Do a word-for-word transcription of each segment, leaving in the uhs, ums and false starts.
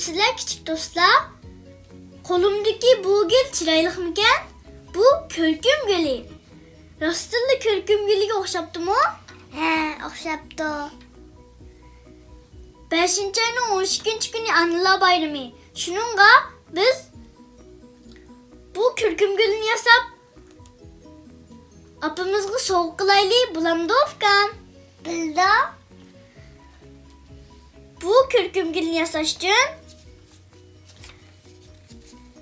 ياخشىسىلەر كىچىك دوستلار؟ قولۇمدىكى بۇ گۈل چىرايلىقمىكەن؟ بۇ كۈركۈم گۈلى. راستتىنلا كۈركۈم گۈلىگە ئوخشاپتىمۇ؟ ھە، ئوخشاپتۇ. بەشىنچى ئاينىڭ ئون ئىككىنچى كۈنى ئانىلار بايرىمى. شۇنىڭغا بىز بۇ كۈركۈم گۈلىنى ياساپ، ئاپىمىزغا سوۋغا قىلايلى، بولامدۇ، ئۇكام؟ بولىدۇ. بۇ كۈركۈم گۈلنى ياساش ئۈچۈن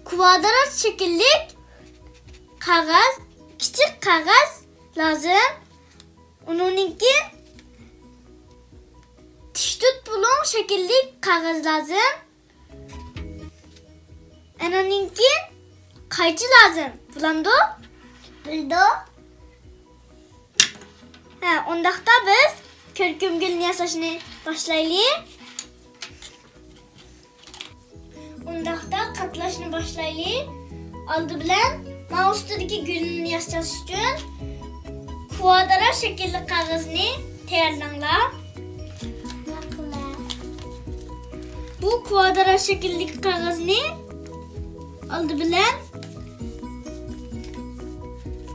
كۋادرات شەكىللىك قەغەز، كىچىك قەغەز لازىم. ئۇنىڭدىن كېيىن تىك تۇت بۇلۇڭ شەكىللىك قەغەز لازىم. ئانىڭدىن كېيىن قايچا لازىم. بولامدۇ؟ بولىدۇ. ھە، ئۇنداقتا بىز كۈركۈم گۈلنى ياساشنى باشلايلى. ئۇنداقتا قاتلاشنى باشلايلى. ئالدى بىلەن ماۋۇ ئۈستىدىكى گۈلنى ياساش ئۈچۈن كۋادرات شەكىللىك قەغەزنى تەييارلاڭلار. بۇ كۋادرات شەكىللىك قەغەزنى ئالدى بىلەن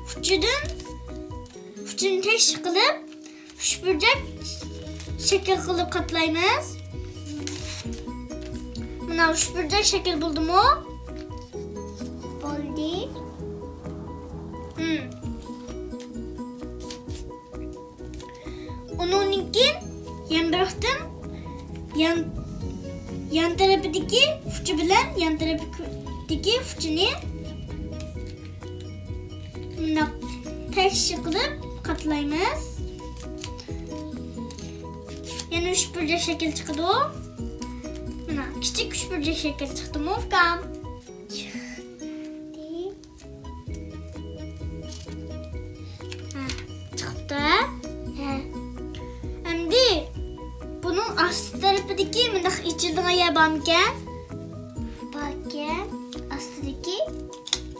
ئۇچىدىن، ئۇچىنى تەكشى قىلىپ، ئۈچبۇرجەك شەكىل قىلىپ قاتلايمىز. مانا ئۈچبۇرجەك شەكىل بولدىمۇ؟ بولدى. ھىم. ئۇنىڭدىن كېيىن يەنە بىر قېتىم يان، يان تەرىپىدىكى ئۇچى بىلەن يان تەرىپىدىكى ئۇچىنى مۇنداق تەكشى قىلىپ قاتلايمىز. يەنە ئۈچبۇرجەك شەكىل چىقىدۇ. مانا كىچىك ئۈچبۇرجەك شەكىل چىقتىمۇ، ئۇكام؟ چىقتى. ھە، چىقتى. ھە. ئەمدى بۇنىڭ ئاستى تەرىپىدىكى مۇنداق ئېچىلىدىغان يەر بارمىكەن؟ باركەن. ئاستىدىكى؟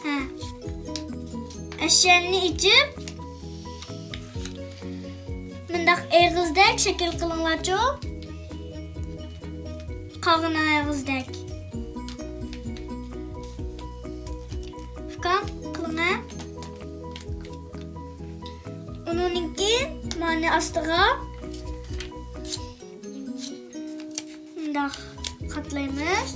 ھە. ئەشەننى ئېچىپ، مۇنداق ئېغىزدەك شەكىل قىلىڭلارچۇ. قالغان ئېغىزدەك. ئۇكام، قىلىڭە. ئۇنىڭدىن كېيىن مانى ئاستىغا مۇنداق قاتلايمىز.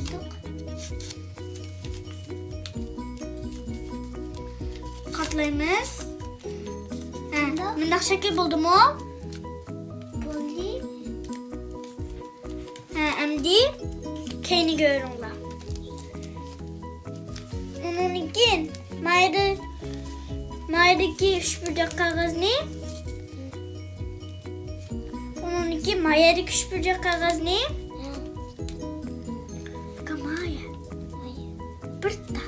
قاتلايمىز. ھە، مۇنداق. مۇنداق شەكىل بولدىمۇ؟ بولدى. ھە، ئەمدى كەينىگە ئۆرۈڭلار. ئۇنىڭدىن كېيىن مايدا، مايدىكى ئۈچبۇرجەك قەغەزنى، ئۇنىڭدىن كېيىن مايدىكى ئۈچبۇرجەك قەغەزنى، كامايا، بىر تا.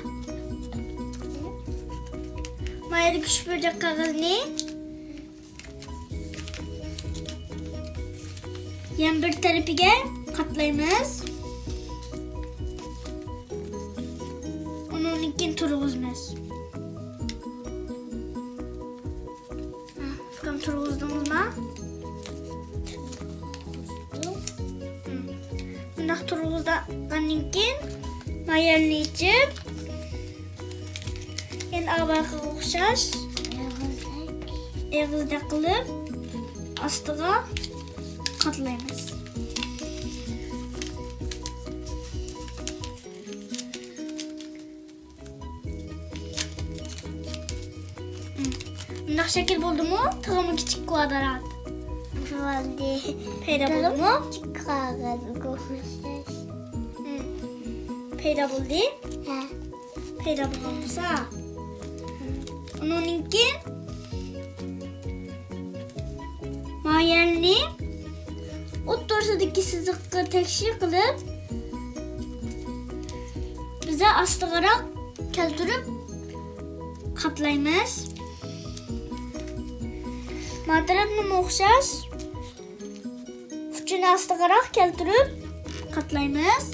مايدىكى ئۈچبۇرجەك قەغەزنى يەنە بىر تەرىپىگە قاتلايمىز. ئۇنىڭدىن كېيىن تۇرغۇزىمىز. ھە، ئۇكام، تۇرغۇزدىڭىزما؟ مۇنداق تۇرغۇزغاندىن كېيىن مايەلنى ئېچىپ، يەنە ئاۋۋالقىغا ئوخشاش ئېغىزدەك قىلىپ ئاستىغا قاتلايمىز. مۇنداق شەكىل بولدىمۇ؟ تېخىمۇ كىچىك كۋادرات. بولدى. پەيدا بولدىمۇ؟ كىچىك كاغىزغا ئوخشاش. پەيدا بولدى؟ ھە. پەيدا بولغان بولسا. ئۇنىڭدىن كېيىن مايەلنى ئوتتۇرىسىدىكى سىزىققا تەكشى قىلىپ، بىزە ئاستىغىراق كەلتۈرۈپ قاتلايمىز. ما تەرەپنىمۇ ئوخشاش. ئۇچىنى ئاستىغىراق كەلتۈرۈپ قاتلايمىز.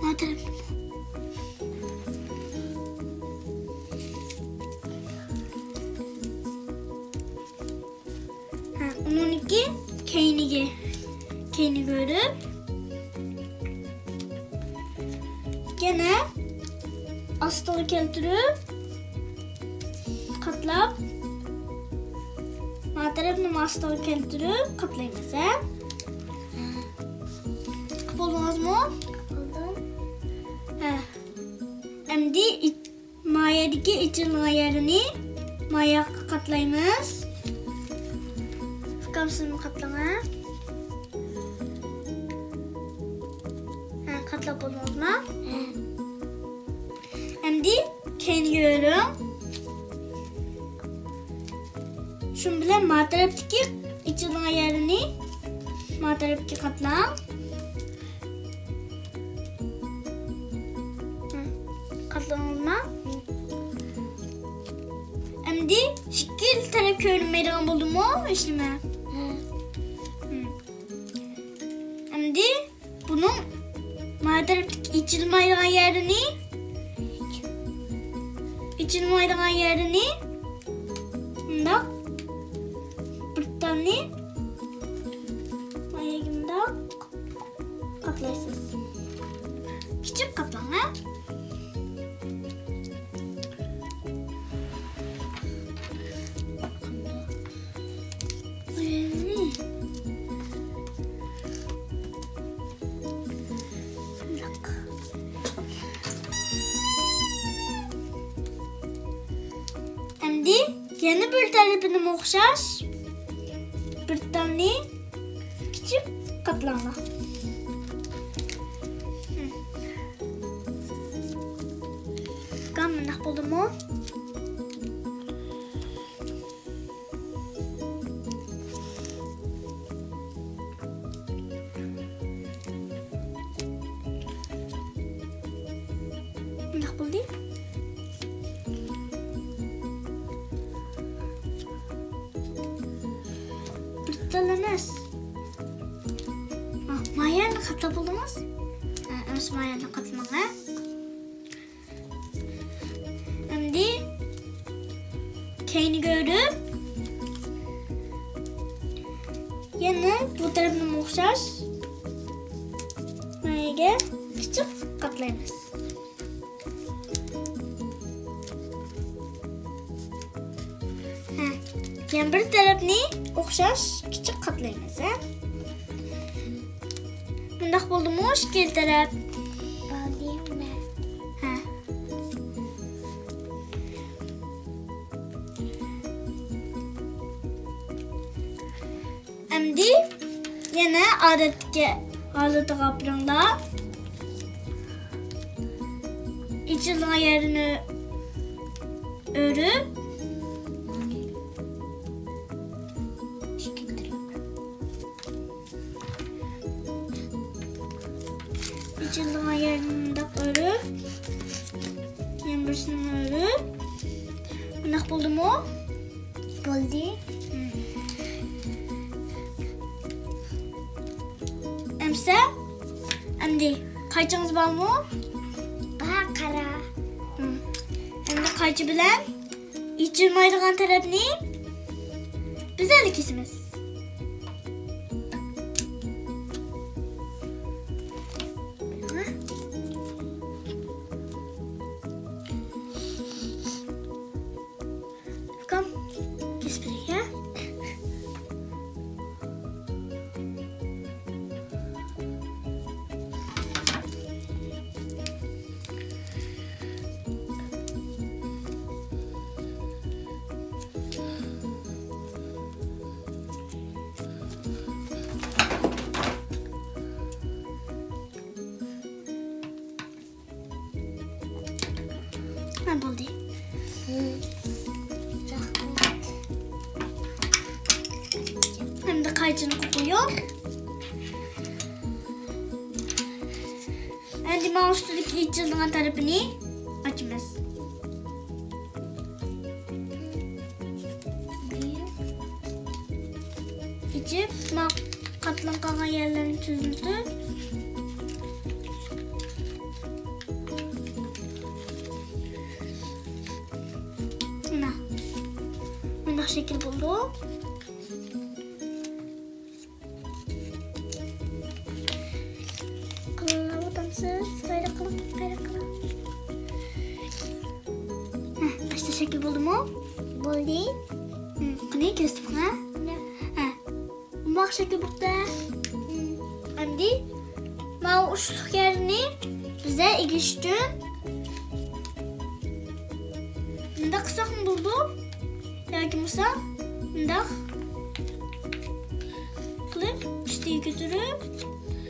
ما تەرەپ. ھە، ئۇنىڭكى كەينىگە. كەينىگە ئۆرۈپ، يەنە ئاستىغا كەلتۈرۈپ، قاتلاپ، ما تەرەپنىمۇ ئاستىغا كەلتۈرۈپ قاتلايمىز، ھە؟ بولدىڭىزمۇ؟ بولدۇم. ھە. ئەمدى ئىت-، ما يەردىكى ئېچىلغان يەرنى ما ياققا قاتلايمىز. ئۇكام، سىزمۇ قاتلاڭ، ھە؟ ھە، قاتلاپ بولدىڭىزمۇ؟ ھە. ئەمدى كەينىگە ئۆرۈڭ. شۇ بىلەن ما تەرەپتىكى ئېچىلغان يەرنى ما تەرەپكە قاتلاڭ. ھە، قاتلىدىڭىزمۇ؟ ئەمدى ئىككىلا تەرەپ كۆرۈنمەيدىغان بولدىمۇ؟ ھېچنېمە. ھە. ھە. ئەمدى بۇنىڭ ما تەرەپتىكى ئېچىلمايدىغان يەرنى، ئېچىلمايدىغان يەرنى مۇنداق بىر تالنى مۇنداق قاتلايسىز. كىچىك قاتلاڭ، ھە؟ ئەمدى يەنە بىر تەرىپىنىمۇ ئوخشاش بىر تالنى كىچىك قاتلاڭلار. ئۇكام، مۇنداق بولدىمۇ؟ مۇنداق بولدى. بىر تال ئەمەس. ھا، ما يەرنى قاتلاپ بولدىڭىز؟ ھا، ئەمىسە ما يەرنى قاتلىماڭ، ھە؟ ئەمدى كەينىگە ئۆرۈپ، يەنە بۇ تەرەپنىمۇ ئوخشاش ماياغا كىچىك قاتلايمىز. ھە، يەنە بىر تەرەپنى ئوخشاش كىچىك قاتلايمىز، ھە. مۇنداق بولدىمۇ ئىككىلا تەرەپ؟ بولدى. ھە. ئەمدى يەنە ئادەتتىكى ھالىتىگە ئاپىرىڭلار. ئېچىلغان يەرنى ئۆرۈپ، ئېچىلغان يەرنى مۇنداق ئۆرۈپ، يەنە بىرسىنى ئۆرۈپ، مۇنداق بولدىمۇ؟ بولدى. ئەمسە، ئەمدى قايچىڭىز بارمۇ؟ بار، قارا. ئەمدى قايچا بىلەن ئېچىلمايدىغان تەرەپنى بىز ئەلە كېسىمىز. ئۇكام، كېسىپ بېرەي، ھە؟ ھە، بولدى. رەھمەت. ئەمدى قايچىنى قويۇپ، ئەمدى مانا ئۈستىدىكى ئېچىلىدىغان تەرىپىنى ئاچىمىز. ئېچىپ، ما قاتلىنىپ قالغان يەرلىرىنى تۈزۈتۈپ، مانا مۇنداق شەكىل بولدى. ھە، ئاشتا شەكىل بولدىمۇ؟ بولدى. ھە، قېنى، كۆرسىتىپ قويۇڭ. ھە. ھە. ماق شەكىل بوپتۇ. ئەمدى ماۋۇ ئۇچلۇق يەرنى بىزە ئېگىش ئۈچۈن مۇنداق قىلساقمۇ بولىدۇ. ياكى بولمىسا مۇنداق قىلىپ ئۈستىگە كۆتۈرۈپ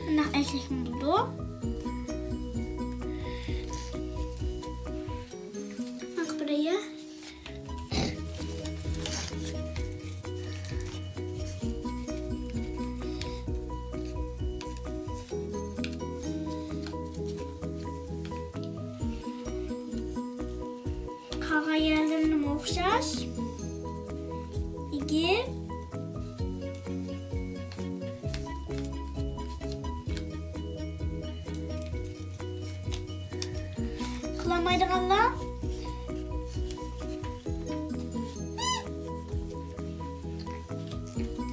مۇنداق ئەگسەكمۇ بولىدۇ. ماقۇل، بىر ئايا. قالغان يەرلىرىنىمۇ ئوخشاش ئېگىپ، قىلالمايدىغانلار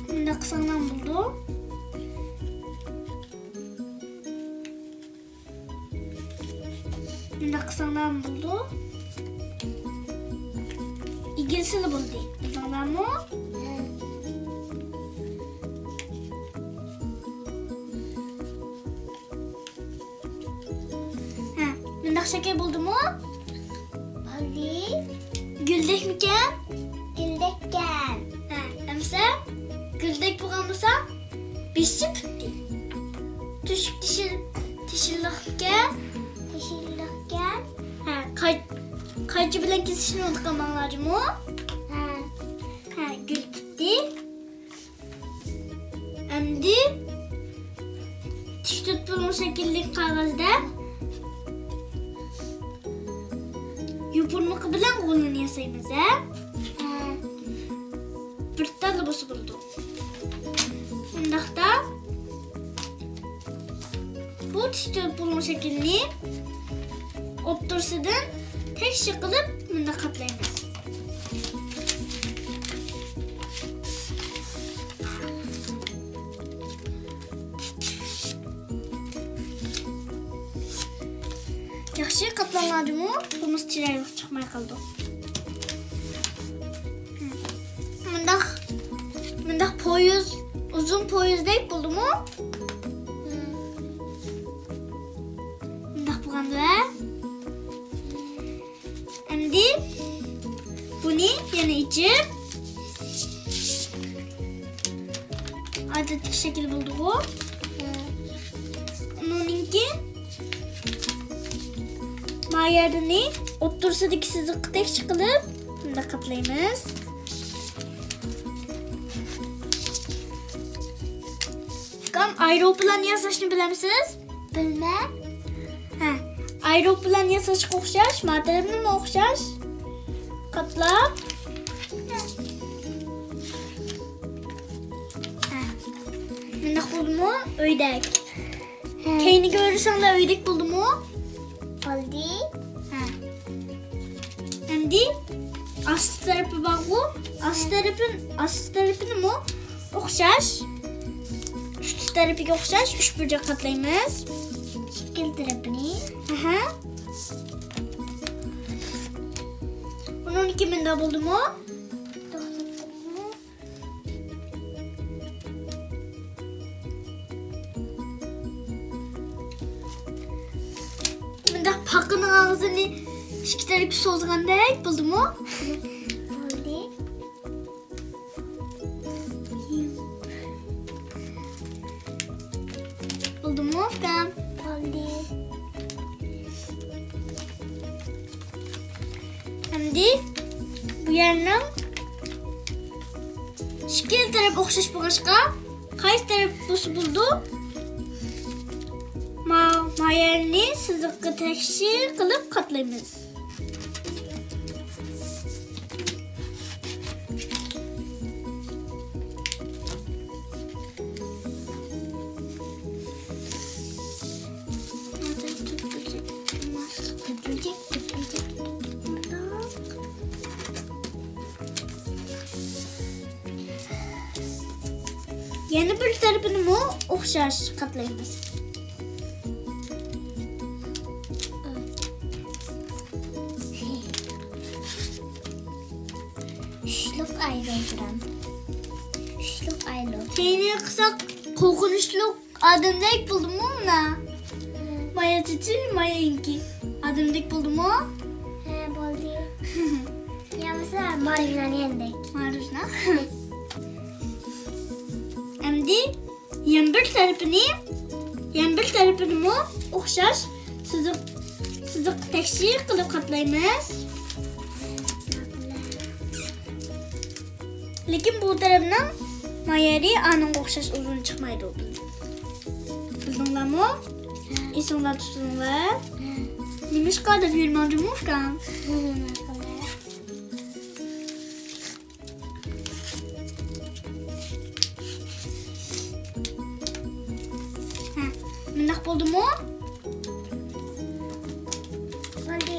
مۇنداق قىلساڭلار بولىدۇ. مۇنداق قىلساڭلار بولىدۇ. ئېگىلسىلا بولدى. بىلدىڭلارمۇ؟ ھە، مۇنداق شەكىل بولدىمۇ؟ بولدى. گۈلدەكمىكەن؟ گۈلدەككەن. ھە، ئەمسە گۈلدەك بولغان بولسا، بېشى پۈتتى. تۆشۈك تېشىل-، تېشىللىقكەن. تېشىللىقكەن. ھە، قاي-، قايچا بىلەن كېسىشنى ئۇنتۇپ قالماڭلار جۇمۇ. ھە. ھە، گۈل پۈتتى. ئەمدى تىك تۆت بۇلۇڭ شەكىللىك قەغەزدە يوپۇرمىقى بىلەن غولىنى ياسايمىز، ھە؟ ھە. بىر تال بولسا بولىدۇ. مۇنداقتا بۇ تىك تۆت بۇلۇڭ شەكلىنى ئوتتۇرىسىدىن تەكشى قىلىپ مۇنداق قاپلايمىز. ياخشى قاپلانغاندىمۇ بولمىسا چىرايلىق چىقماي قالىدۇ. مۇنداق، مۇنداق پويىز، ئۇزۇن پويىزدەك بولدىمۇ؟ مۇنداق بولغاندۇ، ھە؟ ئەمدى بۇنى يەنە ئېچىپ، ئادەتتىكى شەكىل بولدىغۇ. ئۇنىڭدىن كېيىن ما يەرنى ئوتتۇرىسىدىكى سىزىققا تەكشى قىلىپ، بۇنداق قاپلايمىز. ئۇكام، ئايروپىلان ياساشنى بىلەمسىز؟ بىلمەن. ھە، ئايروپىلان ياساشقا ئوخشاش، ما تەرەپنىمۇ ئوخشاش. قاتلاپ. ھە. مۇنداق بولدىمۇ؟ ئۆيدەك. ھە. كەينىگە ئۆرۈسەڭلار ئۆيدەك بولدىمۇ؟ بولدى. ھە. ئەمدى ئاستى تەرىپى بارغۇ، ئاستى تەرىپى، ئاستى تەرىپىنىمۇ ئوخشاش. ئۈستى تەرىپىگە ئوخشاش ئۈچ بۇرجەك قاتلايمىز. ئىككىلا تەرىپىنى. ئەھە. بۇنىڭكى مۇنداق بولدىمۇ؟ مۇنداق پاقىنىڭ ئاغزىنى ئىككى تەرەپكە سوزغاندەك بولدىمۇ؟ بولدى. بولدىمۇ، ئۇكام؟ بولدى. ئەمدى بۇ يەرنىڭ ئىككىلا تەرەپ ئوخشاش بولغاچقا، قايسى تەرەپ بولسا بولىدۇ؟ ما، ما يەرنى سىزىققا تەكشى قىلىپ قاتلايمىز. يەنە بىر تەرىپىنىمۇ ئوخشاش قاتلايمىز. تۇرام. كۈچلۈك ئايلۇق. كەينىگە قىلساق قورقۇنچلۇق ئادەمدەك بولدىمۇ مانا؟ مايا چېچى، مايا ئېڭىكى. ئادەمدەك بولدىمۇ؟ ھە، بولدى. يا بولمىسا مارجىنال يەندەك. مارجىنال. ئەمدى يەنە بىر تەرىپىنى، يەنە بىر تەرىپىنىمۇ ئوخشاش سىزىق، سىزىق تەكشى قىلىپ قاتلايمىز. لېكىن بۇ تەرەپنىڭ مايەرى ئانىڭغا ئوخشاش ئۇزۇن چىقمايدۇ. بىلدىڭلارمۇ؟ ئېسىڭلار تۇتۇڭلار. نېمىشقا دەپ يۈرمەڭ جۇمۇ ئۇكام. ھە، مۇنداق بولدىمۇ؟ بولدى.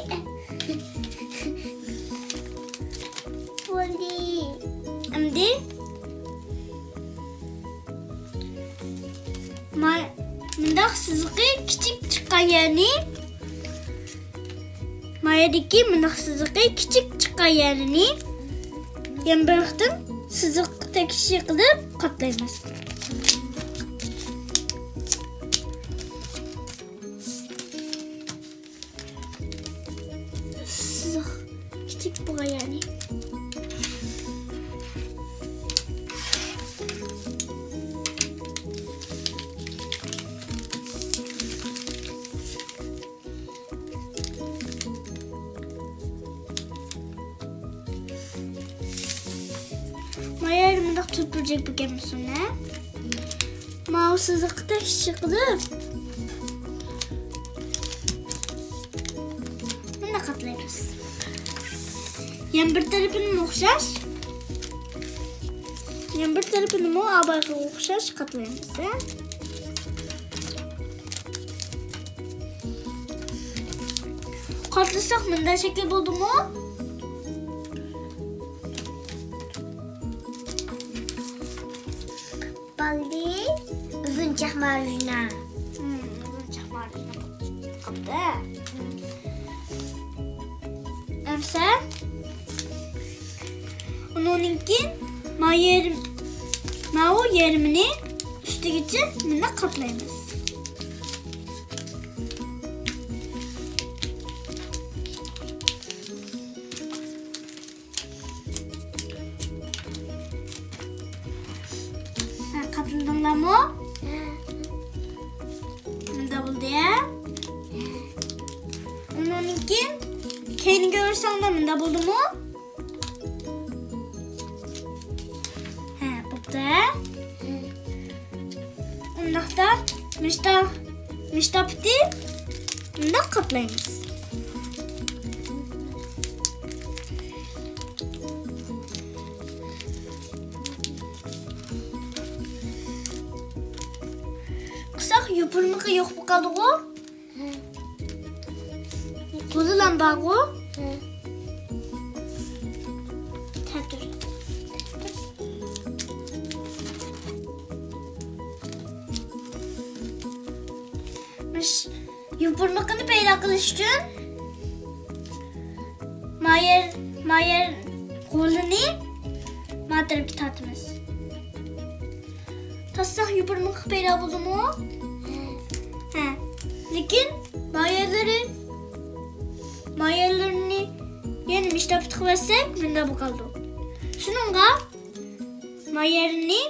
بولدى. ئەمدى ما-، مۇنداق سىزىقى كىچىك چىققان يەرنى، مايەدىكى مۇنداق سىزىقى كىچىك چىققان يەرنى يەنە بىر قېتىم سىزىق تەكشى قىلىپ قاتلايمىز. سىزىق كىچىك بولغان يەرنى. مايا مۇنداق تۈپۈرجەك بولغان بولسۇن، ھە؟ ماۋۇ سىزىقتەك ئىششىقلىق. مۇنداق قاتلايمىز. يەنە بىر تەرىپىنىمۇ ئوخشاش. يەنە بىر تەرىپىنىمۇ ئاۋۋالقىغا ئوخشاش قاتلايمىز، ھە؟ قاتلىساق مۇنداق شەكىل بولدىمۇ؟ بولدى. ئۇزۇن چاقما رۇژنا. ھىم، ئۇزۇن چاقما رۇژنا قاپتۇ. ئەمسە ئۇنىڭدىن كېيىن ما يېرىم-، ماۋۇ يېرىمىنى ئۈستىگىچە مۇنداق قاپلايمىز. ھە، قاتلىدىڭلارمۇ؟ مۇنداق بولدى، ھە؟ ئۇنىڭدىن كېيىن كەينىگە ئۆرسەڭلار مۇنداق بولدىمۇ؟ ھە، بوپتۇ، ھە؟ ئۇنداقتا مۇشتا-، مۇشتا پۇتى مۇنداق قاپلايمىز. قىساق يوپۇرمىقى يوق بولۇپ قالدىغۇ؟ قولىلام بارغۇ؟ ھە. تەتۈر. مۇش يوپۇرمىقىنى پەيدا قىلىش ئۈچۈن مايەر، مايەر غولىنى ما تەرەپكە تارتىمىز. تارتساق يوپۇرمىقى پەيدا بولدىمۇ؟ ھە. لېكىن مايەرلىرى، مايەرلىرىنى يەنە مۇشتاق تىقىۋەتسەك مۇنداق بولۇپ قالىدۇ. شۇنىڭغا مايەرنى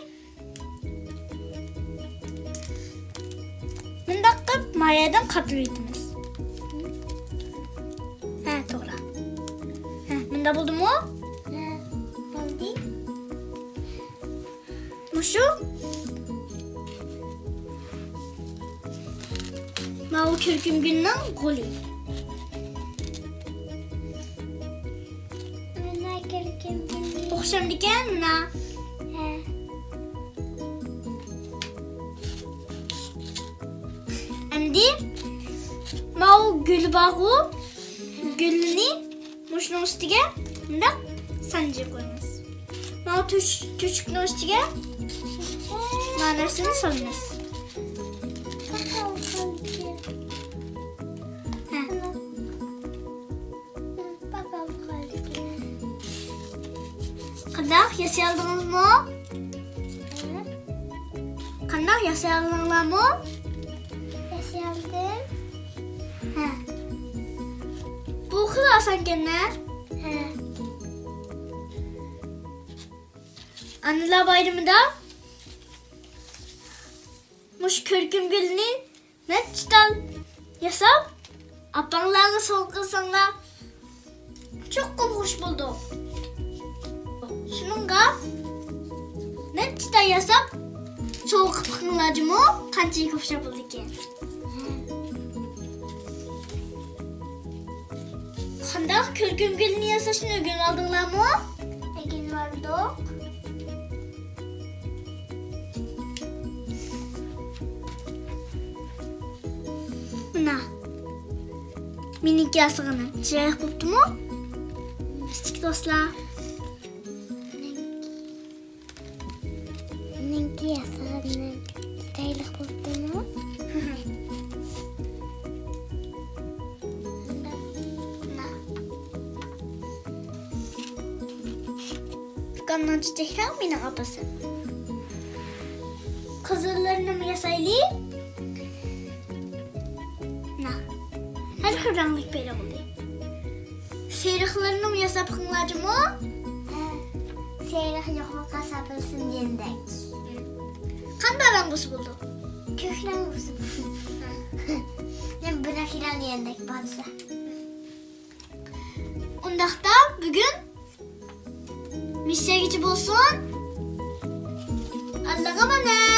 مۇنداق قىلىپ مايەدىن قاتلىۋېتىمىز. ھە، توغرا. ھە، مۇنداق بولدىمۇ؟ ھە، بولدى. مۇشۇ ماۋۇ كۆركەم گۈلنىڭ غولى. مانا كۆركەم گۈلى. ئوخشامدىكەن مانا. ھە. ئەمدى ماۋۇ گۈلى بارغۇ، گۈلىنى مۇشۇنىڭ ئۈستىگە مۇنداق سانجىپ قويىمىز. ماۋۇ تۆش-، تۆشۈكنىڭ ئۈستىگە مانا نەرسىنى سالىمىز. ھە. قاپ قانداق، ياسىيالدىڭىزمۇ؟ قانداق، ياسىيالدىڭلارمۇ؟ ياسىيالدىم. ھە. بۇ خېلى ئاسانكەن-ھە؟ ھە. ئانىلار بايرىمىدا مۇشۇ كۆركەم گۈلنى نەچچە تال ياساپ، ئاپاڭلارغا سوۋغا قىلساڭلار، چوقۇم خۇش بولىدۇ. شۇنىڭغا نەچچە تال ياساپ، سوۋغا قىلىپ بېقىڭلار جۇمۇ، قانچىلىك خۇش بولىدىكەن. قانداق، كۆركەم گۈلنى ياساشنى ئۆگىنىۋالدىڭلارمۇ؟ ئۆگىنىۋالدۇق. مانا، مېنىڭكى ياسىغىنىم چىرايلىق بوپتۇمۇ؟ ئۈستىدىكى دوستلار. مېنىڭكى ياسىغىنىم چىرايلىق بوپتۇمۇ؟ مانا. دۇكاندىن چېچەكلەر مېنىڭ ئاپىسىم. قىزىللىرىنىمۇ ياسايلى. مانا، ھەر خىل رەڭلىك پەيدا بولدى. سېرىقلىرىنىمۇ ياساپ بېقىڭلار جۇمۇ. ھە، سېرىق يوقلۇققا ساپىلسۇن دېگەندەك. قانداق رەڭ بولسا بولىدۇ؟ كۆك رەڭ بولسا بولىدۇ. ھە. يەنە بىنەپشە رەڭ دېگەندەك بارسا. ئۇنداقتا بۈگۈن مۇشۇ يەرگىچە بولسۇن. ئاللاغا ئامانەت.